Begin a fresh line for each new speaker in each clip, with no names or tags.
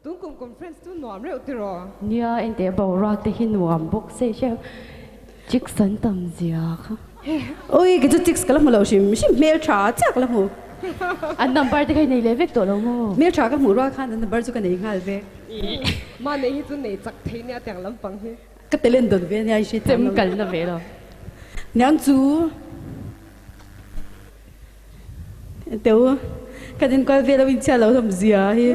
Tun kum conference chu nuam reuh tiraw?
Nia, enteh boruak te hi nuam bawk se hriau chicks an tam zia kha.
Ui, kei chu chicks ka la hmu lo hrim hrim, hmeltha chiah ka la hmu.
An number te kha i nei leh vek tawh lo maw?
Hmeltha ka hmuh rual khan an number chu ka nei nghal vek.
Mah nei hi chu nei chak thei nia tiang lampang hi.
Ka talent dawn ve nia i hre thiam lo.
Chem kalna ve lo.
Niang chu. Teu, kan inkual vel lo inchhia lo hlawm zia hi.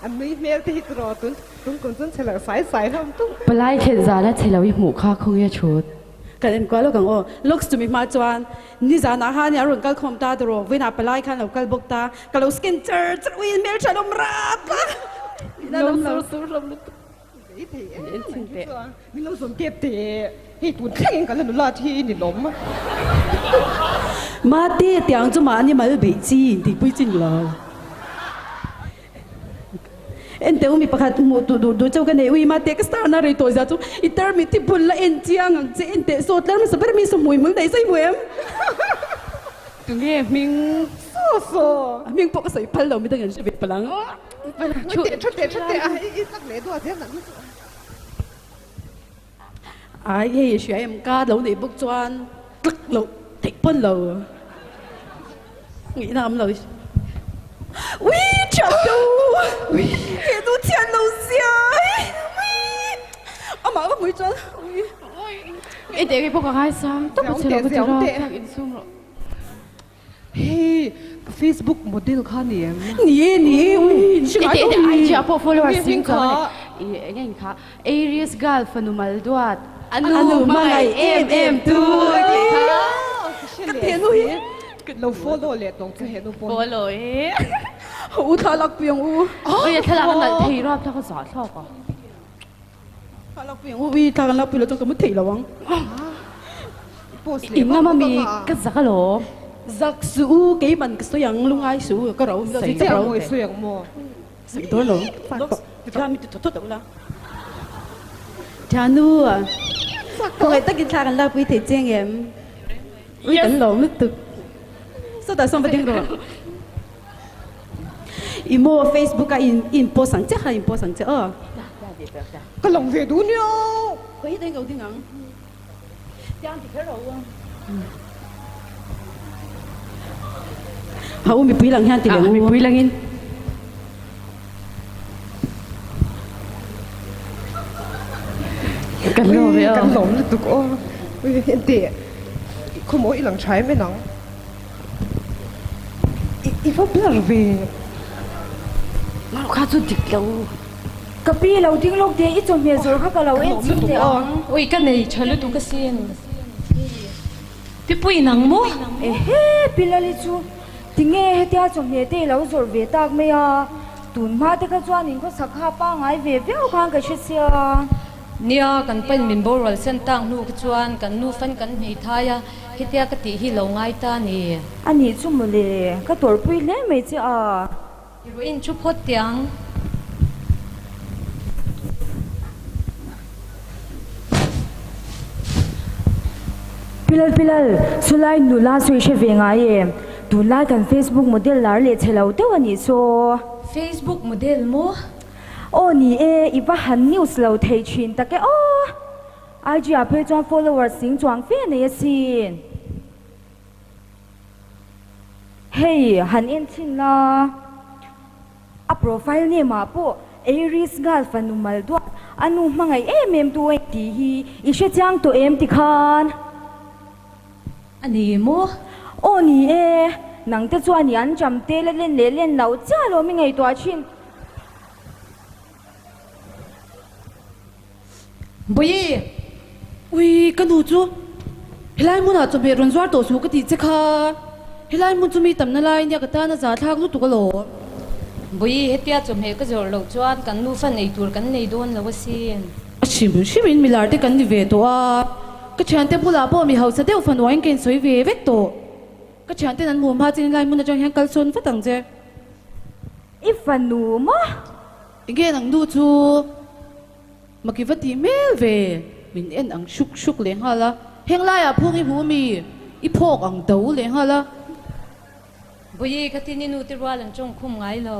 An nui hmel te hi chu rawh tun tun kum chuan chhe lo sai sai hlawm tung.
Palai thlen zana chhe lo i hmuh kha khawnge thut.
Kan inkual lawk ang aw. Looks chumi hma chuan nizanah khan a rawn kal khawm ta tawh rawh. Vawiinah palai khan lo kal bawk ta. Ka lo scan char char ui in hmeltha lawm rap a.
Lo sur sur hlawm lutuk.
Zei thei em mai hi chuan min lo zawm kep teh hei tun thleng in ka la nula thi ni lawm.
Mate tiang chu mahni mal beih chi in tihpui chin lo. Enteu mi pakhat hmuh duh duh duh cheu ka nei ui mate ka star na rei tawh zia chu i tarmit hi bul la en chiang ang che en teh sawt tlar hmasa ber mi saw hmui hmul daih sawi hmu em.
Tunge hming
saw saw.
A hming pawh ka sawi phal lo midang an hre ve palh ang. Ai hei hria em ka lo neih bawk chuan tlak loh theih pawn lo ngaihna awm lo ui thian lo ui he nu thian lo zia ui amah ka hmui chuan ui
I teh pawh ka ngaisang tawp a che lo ka ti rawh thlak insum rawh.
Hei Facebook model kha ni em?
Ni e, ni e, ui in hre ngai lo mi.
IG ah pawh followers sing chuang a ni. I eng eng kha Aries girl fanu mal duat anu hmangaih em em tu tih kha.
Ka the nu hi.
Lo follow leh tawng chu he nu pawh.
Follow e.
U thla lak pui ang u.
Ui a thlalak a nalh thei rap thla ka zah thlawk a.
Thla lak pui ang u, ui thla kan lak pui lo chuan ka mu theih lo ang.
I ngam a mi ka zak alawm.
Zak suh u, keiman ka sawi ang, lungai suh u, ka ro mi
Sawi chiah maw i sawi ang maw?
Sawi dawn lo. Thla mi ti thawt thawt ula. Thianu, khawngaih takin thla kan lak pui thei che ngem? Ui kan lawm lutuk. Sawtah sawn va ding rawh. I maw Facebook a in in post ang che kha in post ang che aw.
Ka lang ve duh nia.
Khawi hi deng ko ding ang. Tiang ti kher ro u. Ha u mipui lang hian ti leh u.
Mipui lang in. Kan lawm e aw.
Kan lawm lutuk aw. Ui ente khawmaw i lang tha em en ang. I va blur ve.
Mau kha chu dik lo.
Ka pi lo ding lawk teh i chawhmeh zawr kha ka lo en chhin teh ang.
Ui ka nei tha lutuk asin. Pi pui nang maw?
Ehe pi Lali chu tinge hetia chawhmeh te i lo zawrh ve tak mai a, tun hma te kha chuan in khawsak kha pangai ve viau khan ka hre sia.
Nia, kan pain min boral sen tak hnu kha chuan kan nu fan kan hmei thai a, hetia ka tih hi lo ngai ta ni.
A nih chu mawle, ka tawrhpui hle mai che a.
I ruih in thu phawt tiang.
Pilal Pilal, chulai nula sawi hre ve ngai em? Tunlai kan Facebook model lar leh chhe lo deuh a nih chu.
Facebook model maw?
Aw ni e, i va han news lo thei thin tak e aw! IG ah phei chuan followers sing chuang fe nei asin. Hei han en chhin la, a profile name ah pawh Aries Gal fanu mal duat a nu hmangaih em em tu a tih hi i hre chiang tawh em tikhan?
A ni maw?
Aw ni e, nang te chuan i an cham te la len leh len loh chiah lo mi ngaihtuah thin.
Bawihi!
Ui, ka nu chu helai hmunah chawhmeh rawn zuar tawh suh ka tih che kha. Helai hmun chu mi tamna lai nia ka tan a za thlak lutuk alawm.
Bawihi, hetia chawhmeh ka zawrh loh chuan kan nufa nei tur kan nei dawn lo asin.
A hrim hrimin milar te kan ni ve tawh a, ka thiante bulah pawh mi hausa deuh fanuain ka insawi ve vek tawh. Ka thianten an hmuh hma chin helai hmun atang hian kal sawn vat ang che.
I fanu maw?
Enge nang nu chu maki va tih hmel ve, min en ang hruk hruk leh nghal a, heng laiah phung i hmu mi i phawk ang do leh nghal a.
Bawihi ka tini nu te rual an tawng khum ngai lo.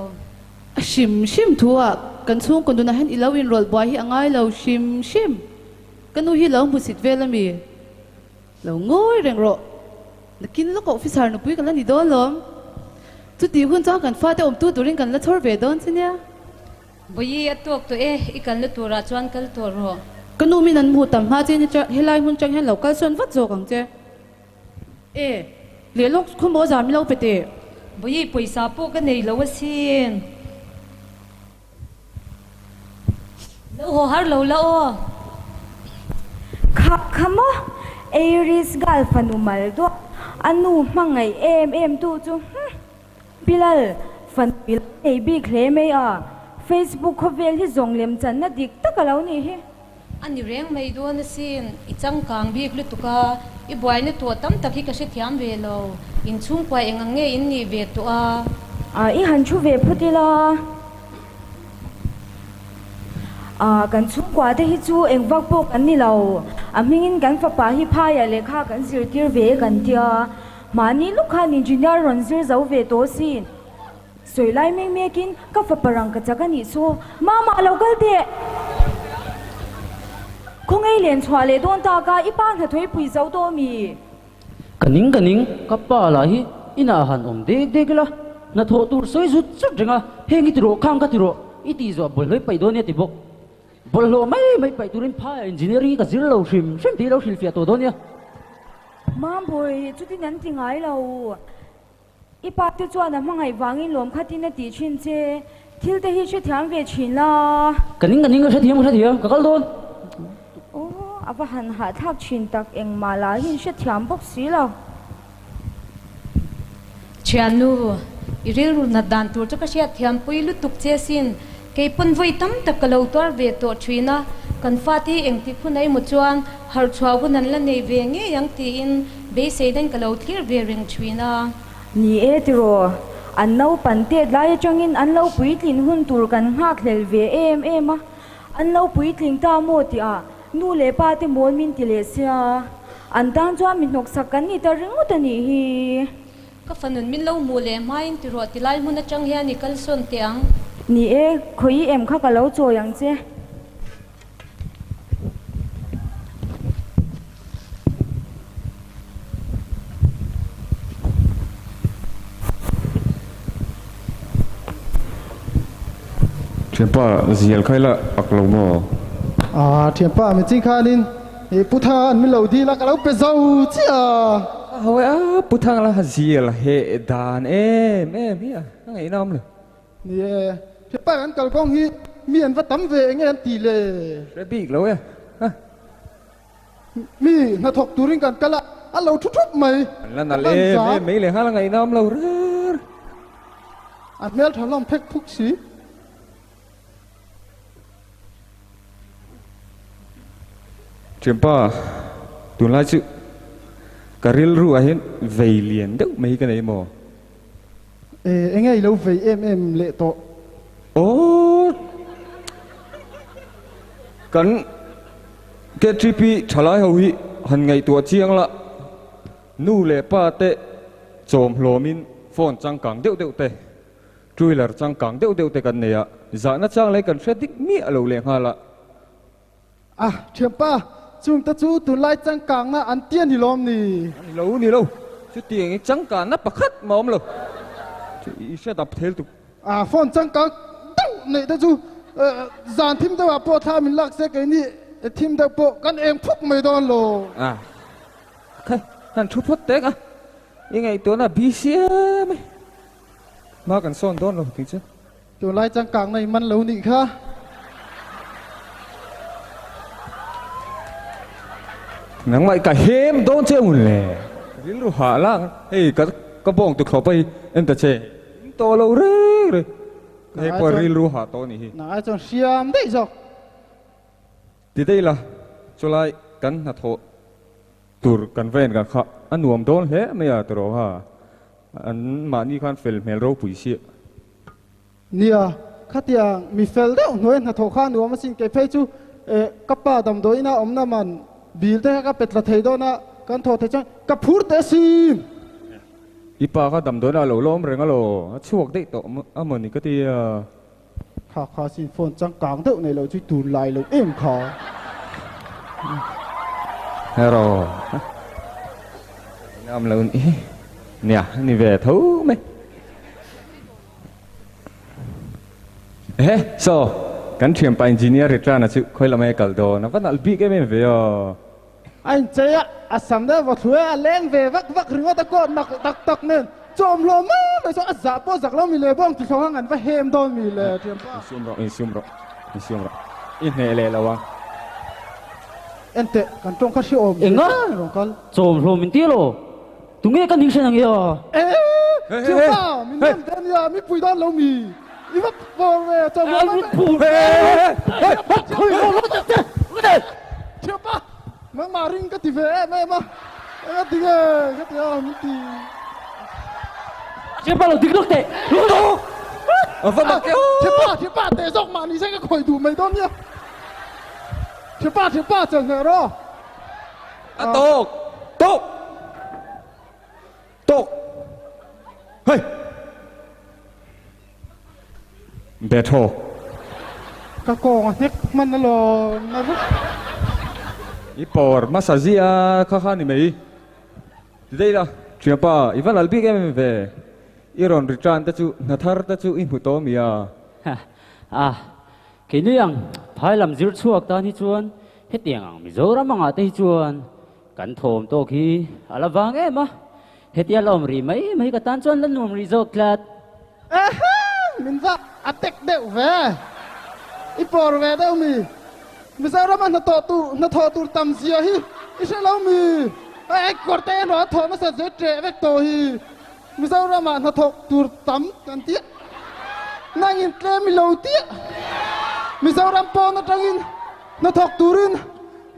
A hrim hrim thu ah kan chhungkaw nunah hian i lo inrawlh buai hi a ngai lo hrim hrim. Ka nu hi lo hmusit vel a mi? Lo ngawi reng rawh. Nakin lawk officer nupui ka la ni dawn lawm. Chutih hun chuan kan fate awmtu turin kan la chhawr ve dawn che nia.
Bawi a tawk tawh e, i kalna turah chuan kal tawh rawh.
Ka nu min an hmuh tam hma che helai hmun chang hian lo kalsawn vat zawk ang che. E, leh lawk khaw maw zam i lo pe teh.
Bawi pawisa pawh ka nei lo asin. Lo haw har lo la aw.
Kha kha maw Aries gal fanu mal duah a nu hmangaih em em tu chu hum. Bilal fanu i lo nei bik hle mai a, Facebook khawvel hi zawng lem channa dik tak a lo nih hi.
A ni reng mai dawn asin, i changkang bik lutuk a, i buaina tawh tam tak hi ka hrethiam ve lo, inchhungkua eng ang nge in nih ve tawh a?
A, i han thu ve phawt ila. A, kan chhungkua te hi chu eng vak pawh kan ni lo, a hmingin kan fapa hi phaiah lehkha kan zirtir ve kan tia, Mahni luk khan engineer rawn zir zo ve tawh sin. Sawi lai mek mekin ka fapa rang ka chak a nih chu. Mama lo kal teh! Khawngaih len chhuah leh dawn tak a, i pa hnathawih pui zo tawh mi?
Ka ning ka ning, ka pa lah hi inah han awm dek dek ila, hnathawh tur sawi zut zut reng a, heng i ti rawh, khang ka ti rawh, i tih zawh bawlhhlawh i paih dawn nia ti bawk. Bawlhhlawh mai mai paih turin phaiah engineering hi ka zir lo hrim hrim tih i lo hrilhfiah tawh dawn nia.
Mambawi, chutin an ti ngai lo. I pa te chuan a hmangaih vangin lawm khatin a tih thin che. Thil te hi hrethiam ve thin la.
Ka ning ka ning ka hrethiam ka hrethiam ka kal dawn.
Aw, a va han hahthlak thin tak engmah lah hi hrethiam bawk si lo.
Thiannu, i rilru nat dan tur chu ka hriatthiam pui lutuk che sin. Kei pawn vawi tam tak ka lo tuar ve tawh thin a, kan fate hi engtik hun emaw chuan harh chhuah hun an la nei ve ngei ang tiin beisei dain ka lo thlir ve reng thin a.
Ni e tiraw, an naupan tet lai atangin an lo puitlin hun tur kan nghakhlel ve em em a, an lo puitling ta maw tihah nu leh pa te mawl min ti leh sia, an tan chuan mi hnawksak kan ni ta ringawt a nih hi.
Ka fanun min lo hmuh leh hmain ti rawh ti lai hmun atang hian i kalsawn teh ang.
Ni e, khawi em kha ka lo chawi ang che.
Thianpa zial kha ila ak lo maw?
Aa thianpa mi chi khanin i Pu Thanga an min lo dil a ka lo pe zo chiah a.
A ho e a Pu Thanga la zial heh dan em em hi a a ngaihna awm lo.
Ni e, thianpa kan kalkawng hi mi an va tam ve enge an ti le?
Hre bik lo e ha.
Mi hnathawk turin kan kal a, a lo thu thup mai.
An la nalh em em mai leh nghal a ngaihna awm lo rer.
A hmel tha hlawm phek phuk si.
Thianpa, tunlai chu ka rilru ah hian vei lian deuh mai hi ka nei maw?
E, enge i lo vei em em leh tawh?
Aw, kan KTP thalai ho hi han ngaihtuah chiang la, nu leh pa te chawm hlawmin phone changkang deuh deuh te, two wheeler changkang deuh deuh te kan nei a, zahna chang leh kan hre dik miah lo leh nghal a.
A, thianpa, chungte chu tunlai changkangna an ti a ni lawm ni?
A ni lo, ni lo. Chutiang hi changkanna pakhat mah awm lo. I hre dap thel tuk.
A, phone changkang deuh neih te chu zan thim deuhah pawh thla min lak se keini thim deuh pawh kan eng phuk mai dawn lo.
A, khai, han thu phawt tek a, i ngaihtuahna a bisiam e. Hma kan sawn dawn lo tih chu.
Tunlai changkangna i man lo nih kha.
Nangmah i ka hem dawn che ngun le. Rilru hah lak hei ka ka bawng tu thlawp a hi en ta che. In tawh lo reng reng. Hei pawh rilru hah tawh nih hi.
Nang ai chuan hriam daih zawk.
Ti daih la, chulai kan hnathawh tur kan va en kan kha a nuam dawn hle mai a tiraw ha. An mahni khan fel hmel ropui si.
Nia, khatiang mi fel deuh hnuai hnathawh kha a nuam asin kei phei chu eh ka pa damdawiin a awmna man bil te kha ka pe tla thei dawn a, kan thawh thei chuan ka phur teh asin.
I pa kha damdawiin ah a lo lawm reng alaw, a chhuak daih tawh a mawni ka ti a.
Kha kha sin phone changkang deuh nei lo chu tun lai lo em kha.
Hero. Ngam lo ni. Nia, ni ve tho mai. Ehe, so, kan thianpa engineer return a chu khawi lamah kal dawn a va nalh bik em em ve aw.
A inchei a, a sam deuh va thlu e, a leng ve vak vak ringawt a coat nak tak tak nen chawmhlawh mai mai chuan a zah pawh zak lo mi le bawng ti thlawh ang an va hem dawn mi le thianpa.
Insum rawh, insum rawh, insum rawh. I hneh leh lo ang.
Enteh, kan tawng kha hrehawm ve
Enga?
ta rawn kal.
Chawmhlawh min ti elaw? Tunge ka ning hre nang ia?
E, thianpa, min nem ve ania, mi pui dawn lo mi? I va pawr ve, chawmhlawh mai mai. Thianpa, nangmah ring ka ti ve em em a, enga ti nge ka ti a, min ti.
Thianpa lo dik lawk teh, lo lo.
Thianpa, thianpa teh zawk mahni se ka khawih duh mai dawn nia. Thianpa, thianpa chelhneh rawh.
A tawk! Tawk! Tawk! Hei! Betho.
Ka kawng a hnek hman alawm na vek.
I pawr hmasa zia kha kha ni mai. Ti daih la, thianpa, i va lal bik em em ve. I rawn return te chu hna thar te chu i hmu tawh mi a?
A, Keini ang phai lam zir chhuak tan hi chuan hetiang ang Mizoram angah te hi chuan kan thawm tawk hi a la vang em a, hetia la awm rih mai mai ka tan chuan la nuam rih zawk tlat.
Ehe! Min va a tek deuh ve. I pawr ve deuh mi? Mizoram a hnathawh tur hnathawh tur tam zia hi i hre lo mi? Hei kawr te erawh a thawh nasa zui ṭeh vek tawh hi. Mizoramah hnathawk tur tam kan ti a, nangin tlem i lo ti a. Mizoram pawn atangin hnathawk turin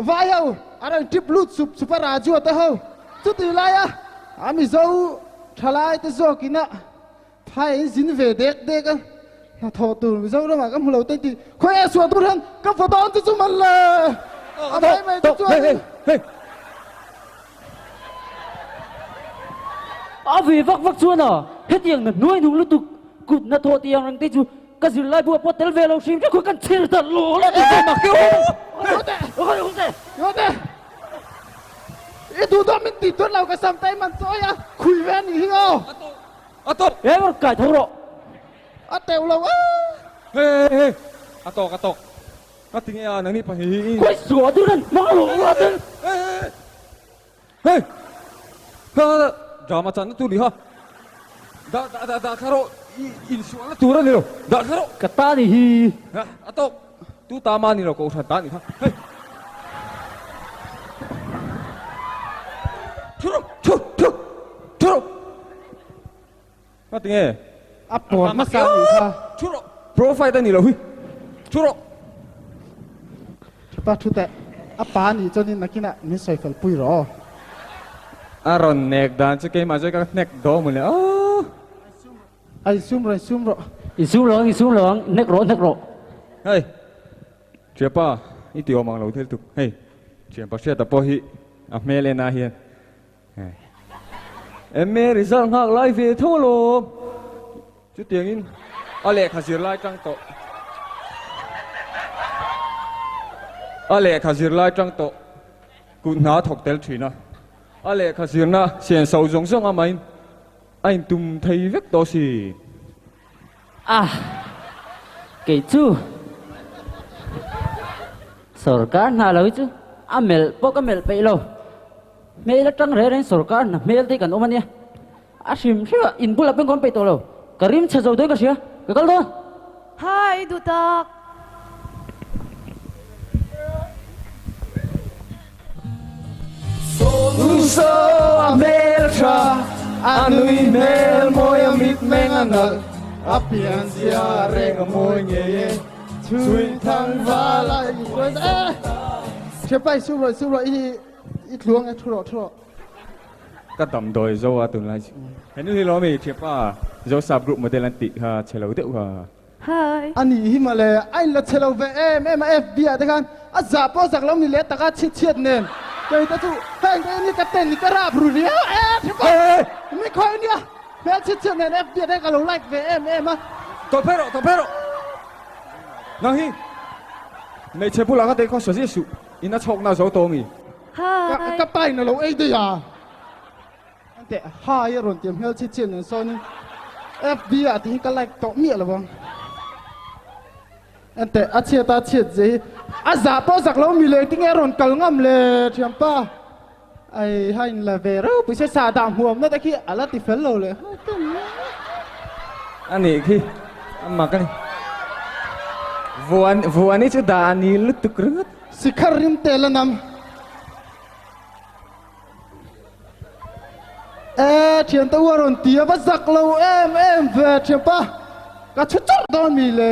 vai ho a rawn trip lut sup sup a, Raju te ho chutih laia a Mizo thalai te zawkin a phai in zin ve dek dek a, hnathawh tur Mizoramah ka hmu lo te tih khawi a suah tur hian ka vaw dawn che chu man le a mai mai te chuan.
A ve vak vak chuan a, hetiang na hnuai hnung lutuk kut na thawh tih ang reng te chu ka zirlai buah pawh tel ve lo hrim hrim khaw kan chhir ta lo la ti ve mak keuh.
Yote, i duh dawn min tih tuan lo ka sam tai man chawi a, khui ve a nih hi aw.
A tawk.
E rawn kai tho rawh.
A teuh lo a.
Hey hey, a tawk a tawk. Ka ti nge a nangni pahnih hi i.
Khawi suah tur kan hmang lo a ten.
Hey! Kha drama channa tur ni kha. Dah dah dah dah thla rawh i insualna tur a ni lo. Dah thla rawh.
Ka ta ni hi.
Ha a tawk. Tu ta ma ni lo kohhran ta ni kha. Hey! Thu rawh thu thu thu rawh. Ka ti nge?
A pawr hmasa a nih kha.
Thu rawh. Profile a ni lo hi. Thu rawh.
Thupa thu teh. A pa nih chuanin nakinah min sawi fel pui rawh aw.
A rawn nek dan chu keimah chu ka hnek dawn mawle aw.
A insum rawh insum rawh.
Insum lo ang insum lo ang hnek rawh hnek rawh.
Hei. Thianpa i ti awm ang lo thil tuk. Hei. Thianpa hriata pawh hi a hmel en ah hian MA result nghak lai ve tho alawm. Chutiangin a lehkha zir lai tang tawh. A lehkha zir lai tang tawh kut hna a thawk tel thin a. A lehkha zirna senso zawng zawng amahin a intum thei vek tawh si.
A, kei chu sorkar hna lo hi chu a melh pawh ka melh peih lo. Hmel atang reng reng sorkar hna hmel te hi kan awm a nia. A hrim hrim a, in bulah pawhin ka awm peih tawh lo. Ka rim chhe zo dawn ka hria, ka kal dawn.
Hi duhtak.
Uso a hmel tha, a nui hmel mawi a mit meng a nalh, a pian zia reng a mawi ngei e, chhui thang val a in kuai e. Thianpa i sum rawh i sum rawh i i tluang e thu rawh thu rawh.
Ka damdawi zo a tunlai chu. Henu hi lawm i thianpa Zosap group model an tih kha chhe lo deuh kha.
Hi.
A nih hi mawle, a inla chhe lo ve em em a FB ah te khan a zah pawh zak lo ni leh taka chhiat chhiat nen kei te chu heng te ni ka ten ni ka rap ru riau e thipa mi khawi nia hmel chhiat chhiat nen FB ah te ka lo like ve em em a.
Tawp phei rawh, tawp phei rawh. Nang hi hmeichhe bulah ka tei khaw sawi ziah suh, in a chhawkna a zo tawh ami?
Hi!
Ka pa in a lo ei daih a. Teh hi a rawn ti a hmel chhi chian nen sawnin FB ah tiin ka like tawh miah lo ang. Enteh a chhiat a chhiat zia hi a zah pawh zak lo mi leh tinge a rawn kal ngam le thianpa. Ai ha in la ve reuh pui se sah dah hmuamna te khi a la ti fel lo leh nghal ta mai.
A nih khi a mak a ni. Vuan vuan hi chu dah a ni lutuk ringawt.
Sikhar rim te la nam. E thiante u a rawn ti a va zak lo em em ve thianpa ka chhu chawrh dawn mi le.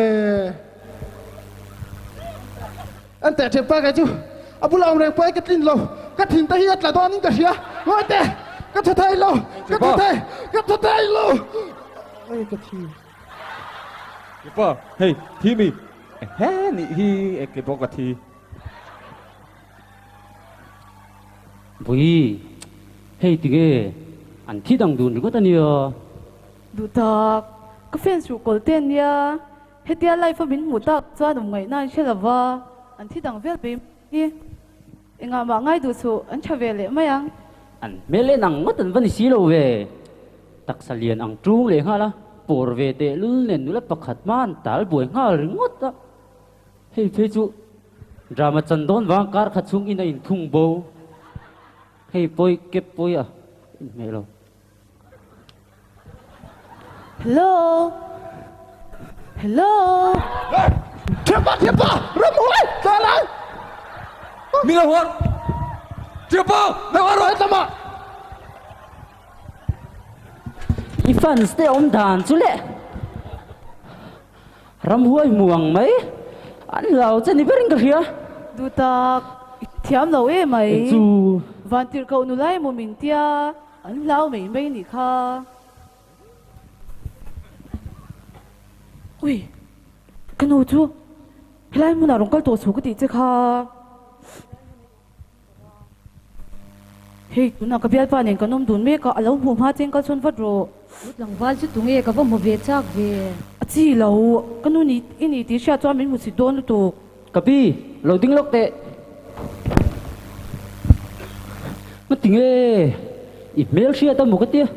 An teh thianpa kei chu a bula awm reng pawh ka tlin lo ka thin te hi a tla dawn in ka hria ngawi teh ka tha thei lo ka tha thei ka tha thei lo oi ka thi.
Thianpa hei thi mi he nih hi eke bawk a thi.
Vawi, hei tinge an thi dang dun ringawt a nia.
Duh tak, ka fans ruh kawl te ania, hetia live a min hmuh tak chuan awm ngaihna an hre lova, an thi dang vel mai hi engah mah ngai duh suh, an tha ve leh mai ang.
An hmel en ang ngawt an va ni si lo ve, taksa lian ang tung leh nghal a, pawr ve teh lul nen nula pakhat hma an tal buai nghal ringawt a, hei phei chu Drama chan dawn vang kar khat chhung in a inthung bo. Hei pawi kep pawi a inhmeh lo.
Hello Hello.
Thianpa thianpa ramhuai tla lai.
Min lo huar thianpa lo huar rawh.
Tlama.
I fans te awm dan chu le. Ramhuai hmu ang mai, an hlau che ni berin ka hria.
Duh tak, i thiam lo e mai.
Eng chu?
Vantirhkoh nula emaw min tia, an hlau mai mai nih kha. Ui, ka nu chu helai hmunah rawn kal tawh suh ka tih che kha. Hei tunah ka bialpa nen kan awm dun mek a, a lo hmuh hma cheng kal sawn vat rawh.
U tlangval chu tunge ka va hmu ve chak ve.
A chi lo, ka nu ni i ni tih hriat chuan min hmu chhit dawn lutuk.
Ka pi, lo ding lawk teh. Nga tinge i hmel hriat a maw ka tia,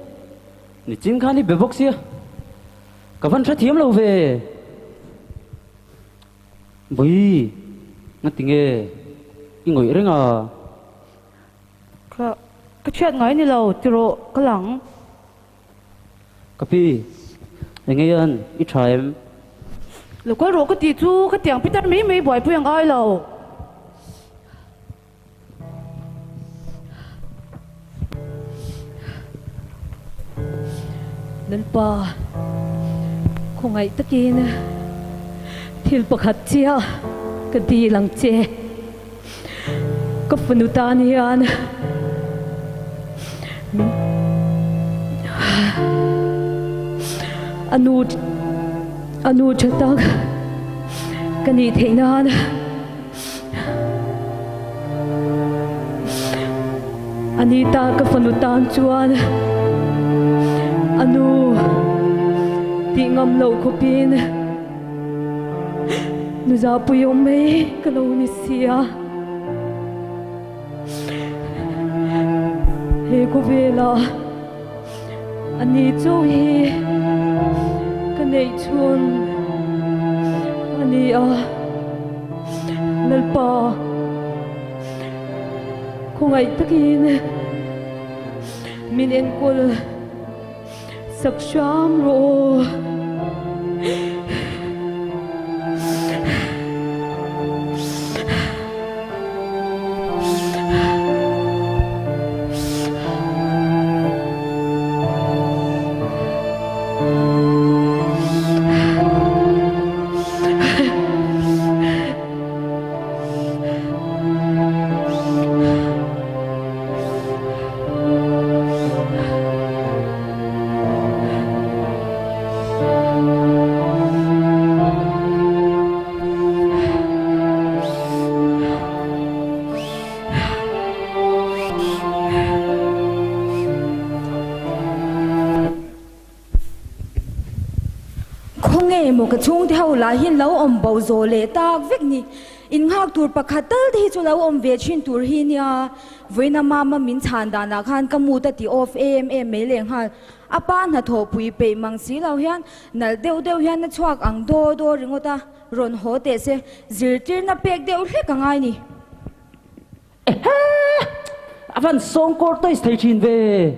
nichin khan i be bawk sia, ka van hrethiam lo ve. Bawi, nga tinge i ngawih reng a?
Ka, ka chhiat ngai ni lo, ti rawh, ka lang.
Ka pi, eng nge an, i tha em?
Lo kal rawh ka tih chu, khatiang pitar mai mai buaipui a ngai lo.
Lalpa, khawngaih takin thil pakhat chiah ka dil ang che. Ka fanu tan hian min a nu a nu tha tak ka nih theih nan. Anita ka fanu tan chuan a nu tih ngam loh khawpin nuzapui awm mai ka lo ni si a. He khawvelah ani chu hi ka neih chhun a ni a. Lalpa, khawngaih takin min enkawl sak hram rawh aw.
Nge maw ka chhungte ho lah hian lo awm bo zawh leh tak vek ni. Innghak tur pakhat tal te hi chu lo awm ve thin tur hi nia. Vawiina mama min chhan danah khan ka mood a ti off em em mai lehnghal. A pa hnathawh pui peih mang si lo hian nalh deuh deuh hian a chhuak ang daw daw ringawt a, rawn haw teh se zirtirna pek deuh hlek a ngai ni.
Ehe! A van sawng kawr toys thei thin ve!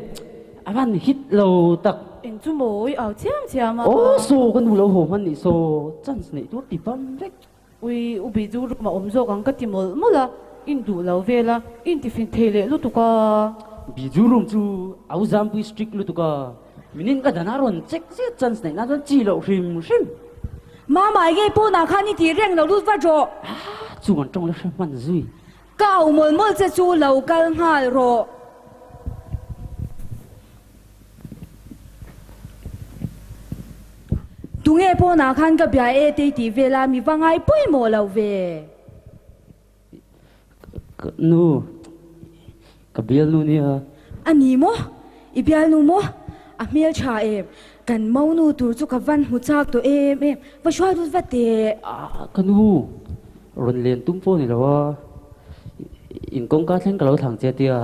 A van hit lo tak.
Eng chu maw i au chiam chiam a.
Aw saw ka nu lo haw hman nih saw chance neih tur ti bam vek.
Ui u Biju room a awm zawk ang ka ti mawlh mawlh a, in duh lo vel a, in tifin thei leh lutuk a.
Biju room chu au Zampui strict lutuk a, minin ka dan a rawn check zet chance neih nan chuan chi loh hrim hrim.
Mama enge pawnah khan i tih reng lo lut vat rawh.
Chu kan tawng la hre hman zui.
Ka au mawlh mawlh che chu lo kal nghal rawh. Tunge pawnah khan ka bia e tei tih vela mi va ngai pawimawh lo ve.
Ka nu, ka bialnu nia.
A ni maw? I bialnu maw? A hmel tha em? Kan monu tur chu ka van hmu chak tawh em em. Va hruai lut vat teh.
Ka nu, rawn len tum pawh ni lo a, in kawngka thleng ka lo thlang che tia.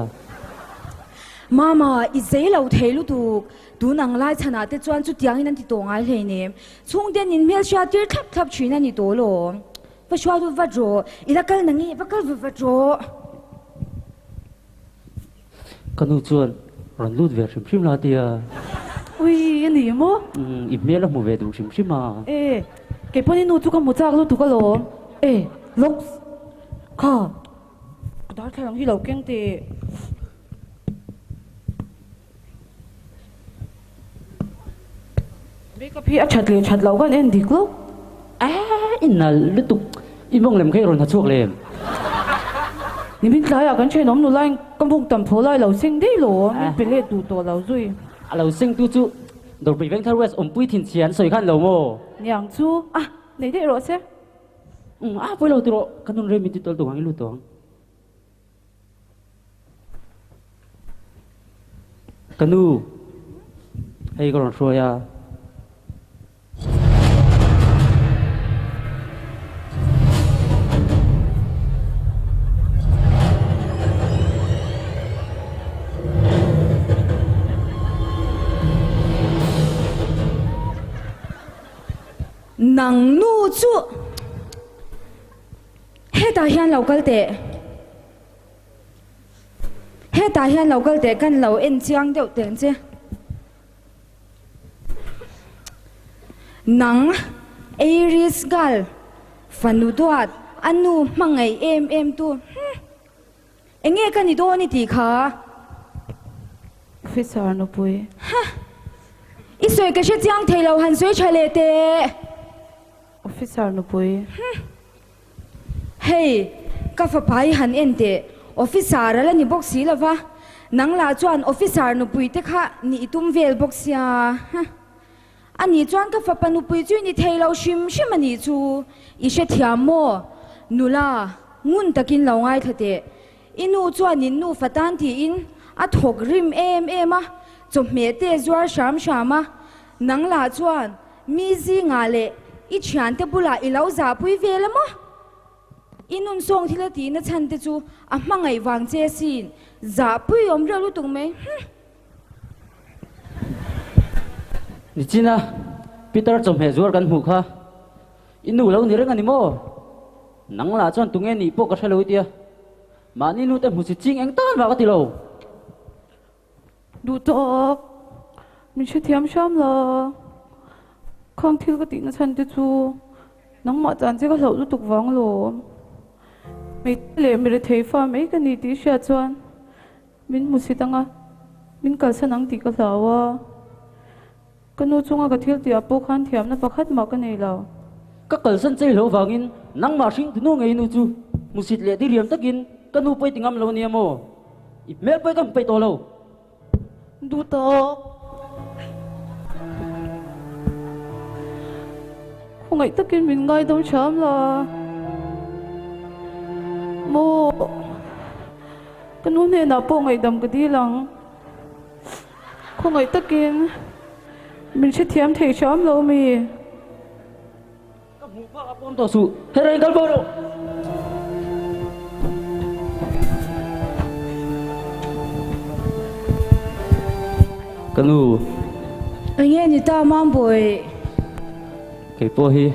Mama, i zei lo thei lutuk. Tun ang lai chhanah te chuan chutiangin an ti tawh ngai hleinem. Chhungte an inhmel hriat tir thlap thlap thin a ni tawh lawm. Va hruai lut vat rawh, i la kal na nge, va kal vat vat rawh.
Ka nu chuan rawn lut ve hrim hrim la tia.
Ui, a ni maw?
Umm, i hmel a hmu ve duh hrim hrim a.
E, kei pawn i nu chu ka hmu chak lutuk alawm. E, lawks, kha, ka darthlalang hi lo keng teh. Makeup hi a that leh that loh kan en dik lo.
Eeh i nalh lutuk i mawng lem kha i rawn ha chhuak lem.
Nimin tlaiah kan thenawm nula in ka mawng tam phaw lai lo seng daih lo a, min pe let duh tawh lo zui.
A lo seng tu chu Dawrpui Vengthar West awmpui thinchhia an sawi khan lo maw?
Niang chu a nei daih rawh se.
Umm a pawi lo tiraw ka nun rem in ti tawl tuk ang i lut tawh ang. Ka nu, hei ka rawn hruai a.
Nang nu chu Hetah hian lo kal teh. Hetah hian lo kal teh kan lo en chiang deuh teh ang che. Nang Aries gal fanu duat a nu hmangaih em em tu hmm enge ka ni dawn i tih kha?
Officer nupui.
Huh i sawi ka hre chiang thei lo han sawi tha leh teh.
Officer nupui.
Huh. Hei, ka fapa hi han en teh, officer a la ni bawk si lova, nang lah chuan officer nupui te kha nih i tum vel bawk sia. Huh. A nih chuan ka fapa nupui chu i ni thei lo hrim hrim a nih chu, i hrethiam maw? Nula, ngun takin lo ngaithla teh. I nu chuan in nufa tan tiin a thawk rim em em a, chawhmeh te zuar hram hram a, nang lah chuan Mi zingah leh i thiante bulah i lo zahpui vel a maw? I nun sawng thil a tihna chhan te chu a hmangaih vang che sin, zahpui awm reuh lutuk mai huh.
Nichina Peter chawhmeh zuar kan hmuh kha i nu lo ni reng a ni maw? Nang lah chuan tunge nih pawh ka hre lo i tia, mahni nu te hmu si ching eng tan vah ka ti lo.
Duh tawk, min hrethiam hram la, khang thil ka tihna chhan te chu nangmah tan che ka hlauh lutuk vang alawm. Hmeichhia leh mi rethei fa mai ka ni tih hriat chuan min hmu sit anga min kalsan ang tih ka hlau a. Ka nu chunga ka thil tihah pawh khan thiamna pakhat mah ka nei lo.
Ka kalsan chei lo vangin nangmah hring tu nu ngei nu chu hmusit leh diriam takin ka nu pawi ti ngam lo nia maw? I hmel pawi ka hmu peih tawh lo.
Duh tawk. Khawngaih takin min ngaidam hram la maw? Ka nu hnenah pawh ngaihdam ka dil ang. Khawngaih takin min hrethiam thei hram lo mi?
hmuh phak a pawm tawh suh. Hei reng kal bo rawh. Ka nu.
Enge ni ta Mambawi?
Kei pawh hi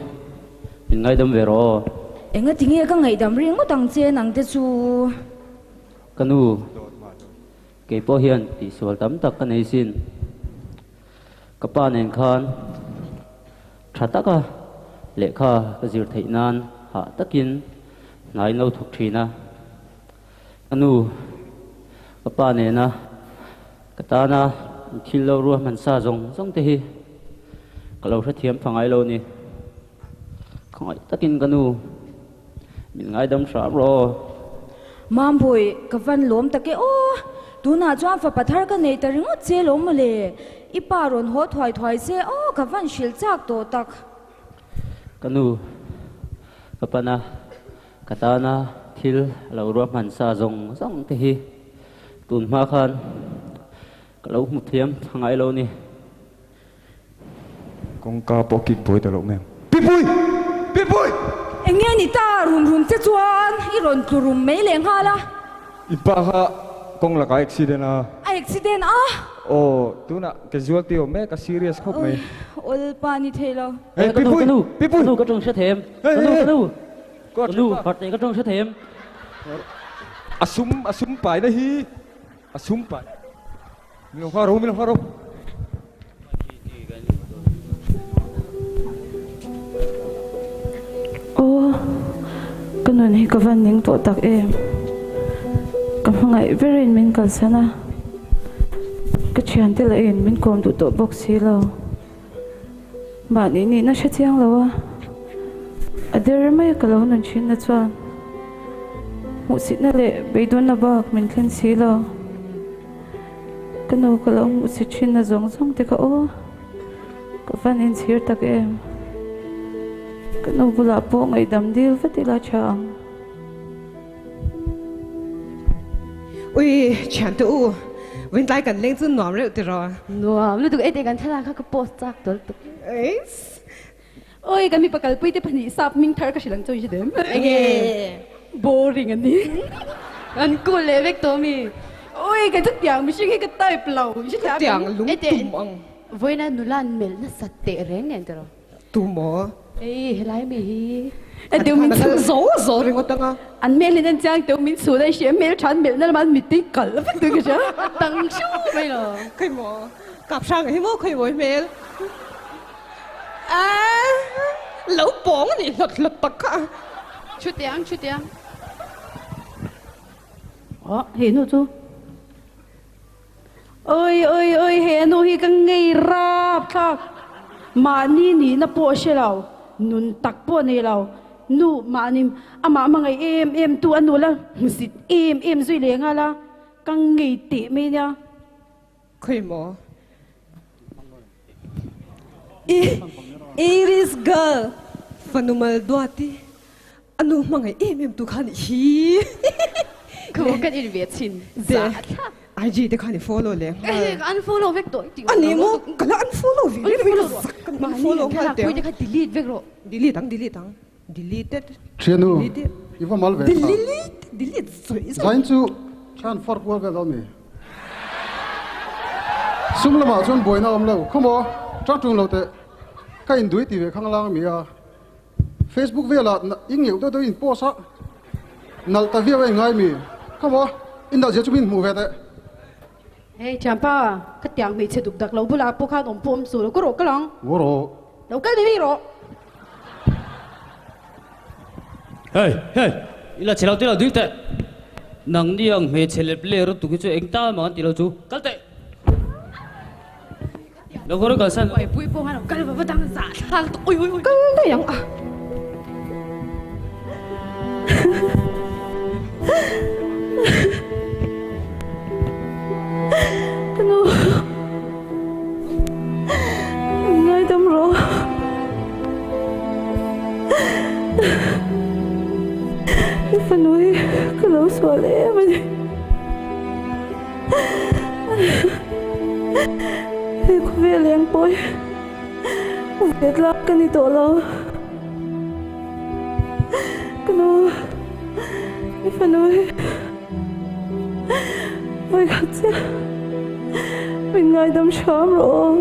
min ngaidam ve rawh aw.
Enga tinge ka ngaihdam ringawt ang che nang te chu?
Ka nu, kei pawh hian tihsual tam tak ka nei sin. Ka pa nen khan tha taka lehkha ka zir theih nan hah takin hna in lo thawk thin a. Ka nu, ka pa nena ka tana thil lo ruahman sa zawng zawng te hi ka lo hrethiam pha ngai lo ni. Khawngaih takin ka nu. Min ngaidam hram rawh.
Mambawi, ka van lawm tak e aw. Tunah chuan fapa thar ka nei ta ringawt che lawm mawle. I pa rawn haw thuai thuai che aw, ka van hrilh chak tawh tak.
Ka nu, ka pana, ka tana thil a lo ruahman sa zawng zawng te hi tun hma khan ka lo hmu thiam tha ngai lo ni.
Kawngka pawh kik buai ta loh mai ang. Pipui! Pipui!
Eng nge ni ta rum rum che chuan i rawn tlu rum mai leh nghal a.
I pa kha kawng lakah a accident a.
A accident a?
Aw, tunah casualty awm mek a serious khawp mai.
Awl pa ni thei lo.
Hey,
Ka nu,
Pipui!
ka nu,
Pipui!
ka nu ka tawng hre them. Ka nu, ka nu, ka nu, Parte ka tawng hre them.
A sum, a sum pai na hi, a sum pai. Min lo nghah ro, min lo nghah ro.
Aw, ka nun hi ka van ning tawh tak em. Ka hmangaih berin min kalsan a, ka thiante lahin min kawm duh tawh bawk si lo. Mahni nihna hre chiang lo a, a der mai a ka lo nun thinna chuan hmuhsitna leh beidawnna bak min thlen si lo. Ka nu ka lo hmuhsit thinna zawng zawng te kha aw, ka van inchhir tak em. Ka nu bulah pawh ngaihdam dil vat ila tha ang.
Ui, thiante u, Wintlai kan leng chu nuam reuh tiraw?
Nuam lutuk e tih kan thlalak kha ka post chak tawlh tuk.
Eiss.
Oi, kan mipa kalpui te pahnih sap hming thar ka hrilh ang chu i hre dem.
Enge?
Boring an ni.
An cool leh vek tawh mi.
Oi, kei chu tiang mihring hi ka type lo. I hre thiam
Tiang lung tum ang.
Vawiina nula an melh nasa teh reng nen tiraw?
Tu maw?
Ei, helai mi hi.
A deuh min
chhu zo zo ringawt ang a.
An hmel in an chiang teuh min chhu daih hria, hmel tha an melh na lamah an mit te kal vek tui ka hria.
Tang hru mai lo.
Khawi maw? Kap hrang hi maw khawi maw i hmel? A lo pawng a nih hlawt hlawt tak kha.
Thu tiang, thu tiang.
Aw, hei nu chu. Oi oi oi he nu hi ka ngei rap thlak. Mahni nihna pawh a hre lo, nun tak pawh a nei lo. Nu mahni amah hmangaih em em tu a nu la hmusit em em zui leh nghal a, ka ngei teh mai nia.
Khawi maw? I Iris girl fanu mal duati A nu hmangaih em em tu kha nih hi.
Ka kan in ve chin za thlak.
IG te khan i follow leh nghal.
Ka unfollow vek tawh
A ni maw? Ka la unfollow ve reng reng ka zak ka unfollow nghal teh ang.
Mahni kha delete vek rawh.
Delete ang delete ang. Deleted.
Thianu, i va mal ve kha.
Delete delete sawi sawi.
Zain chu thian far kual vel dawn mi. Sum lamah chuan buaina a awm lo. Khawmaw, tang tung lo teh. Ka indui ti ve khang lang a mi a. Facebook velah i ngeuh deuh deuh in post a, nalh ta viau a ingai mi? Come on, i nalh zia chu min hmuh ve teh.
Hey thianpa, ka tiang hmeichhe duk dak lo bulah pawh khan awm pawh awm suh lo, ka rawh kal ang.
Ngaw rawh.
Lo kal ni mai rawh.
Hey, hey, i la che lo ti lo ding teh. Nang ni ang hmeichhe lep leh rawt tuk hi chu eng ta mah an ti lo chu, kal teh. Lo kawr kal san.
Oi pui pawh khan kal va va dang zah thlak tawh. Oi oi oi.
Kal daih ang a.
Ka nu. Ngaidam rawh. I fanu hi ka lo sual em a ni. He khawvel eng pawh hi vet lak ka ni tawh lo. Ka nu, i fanu hi vawikhat chiah min ngaidam hram rawh aw.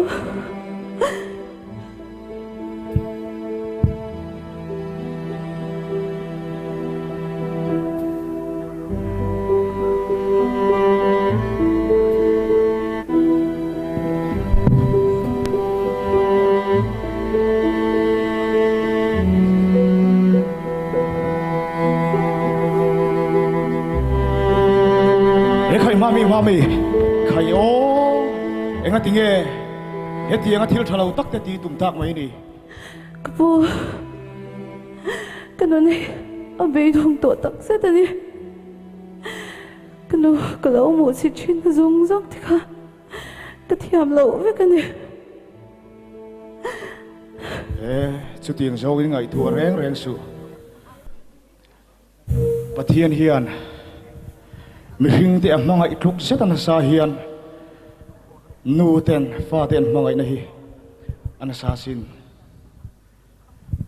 He khai mami mami khai aw enga tinge Hetianga thil tha lo tak te ti tum tak mai ni.
Ka pu, ka nun hi a beidawng tawh tak zet a ni. Ka nu ka lo hmuh chhit thin na zawng zawng te kha ka thiam loh vek a ni.
E, chutiang zawngin ngaihtuah reng reng suh. Pathian hian mihringte a hmangaih tluk zet a nasa hian nu ten fate an hmangaihna hi a nasa sin.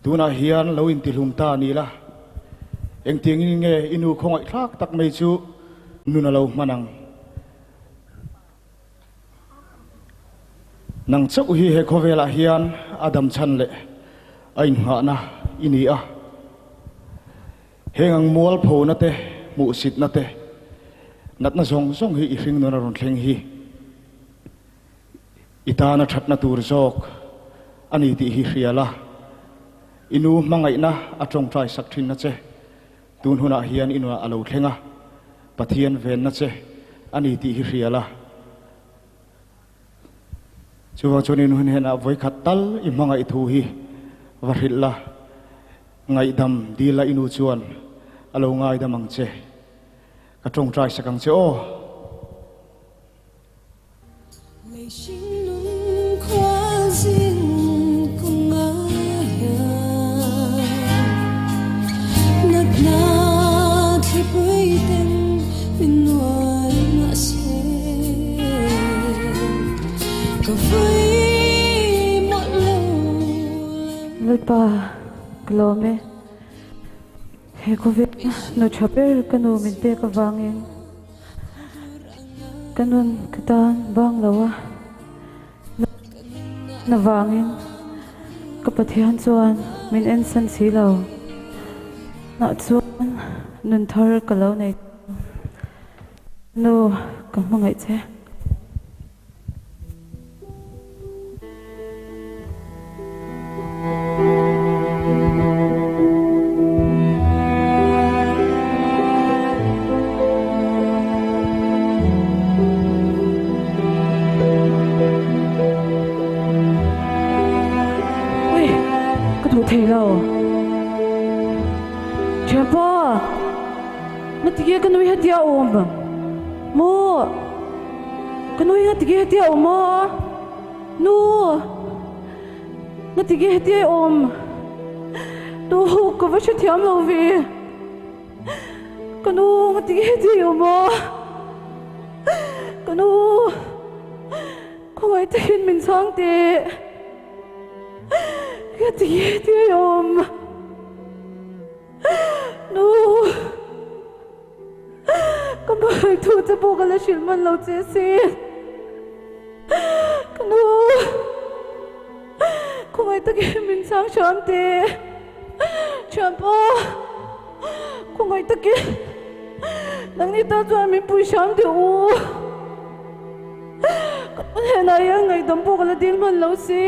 Tunah hian lo intihlum ta a ni la, engtiangin nge i nu khawngaihthlak tak mai chu nun a lo hman ang? Nang chauh hi he khawvelah hian a dam chhan leh a innghahna i ni a. Heng ang mualphona te, hmuhsitna te, natna zawng zawng hi i hringnun a rawn thleng hi i tana thatna tur zawk a ni tih hi hria la. I nu hmangaihna a tawngtai sak thinna che Tun hunah hian i nunah a lo thleng a, Pathian venna che a ni tih hi hria la. Chuvang chuan i nun hnenah vawikhat tal i hmangaih thu hi va hrilh la, ngaihdam dil la i nu chuan a lo ngaidam ang che. Ka tawngtai sak ang che aw.
Lalpa ka lawm e, he khawvel nu tha ber ka nu min pek avangin. Ka nun ka tan bang lo a, na vangin ka Pathian chuan min ensan si lo. Tunah chuan nun thar ka lo nei ta. Nu, ka hmangaih che. Ui, ka duh thei lo. Thianpa, ngatige ka nui hetia awm maw? Ka nu hi ngatige hetia awm a? Nu! Ngatige hetia i awm? Nu, ka va hrethiam lo ve. Ka nu, ngatige hetia i awm a? Ka nu, khawngaih takin min chhang teh. Ngatige hetia i awm? Nu! Ka hmangaih thu che pawh ka la hrilh hman lo che si. Ka nu, khawngaih takin min chhang hram teh. Thian pawh, khawngaih takin nangni tan chuan min pui hram teh u. Ka hnenah hian ngaihdam pawh ka la dil hman lo si.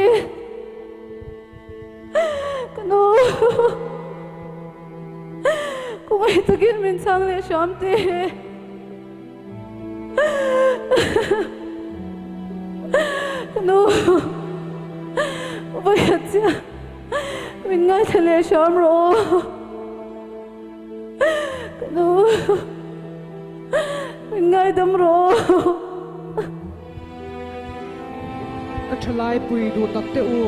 Ka nu. Khawngaih takin min chhang leh hram teh. Ka nu, vawiat chiah min ngaithla leh hram rawh aw. Ka nu, min ngaidam rawh aw.
Ka thalai pui duh tak teh u.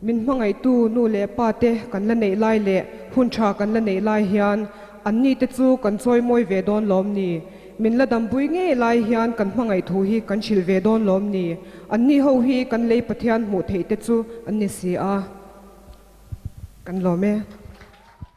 Min hmangaihtu nu leh pa te kan la neih lai leh hun tha kan la neih lai hian anni te chu kan chawi mawi ve dawn lawm ni? Min la dampui ngei lai hian kan hmangaih thu hi kan hrilh ve dawn lawm ni? Anni ho hi kan lei Pathian hmuh theih te chu an ni si a, kan lawm e.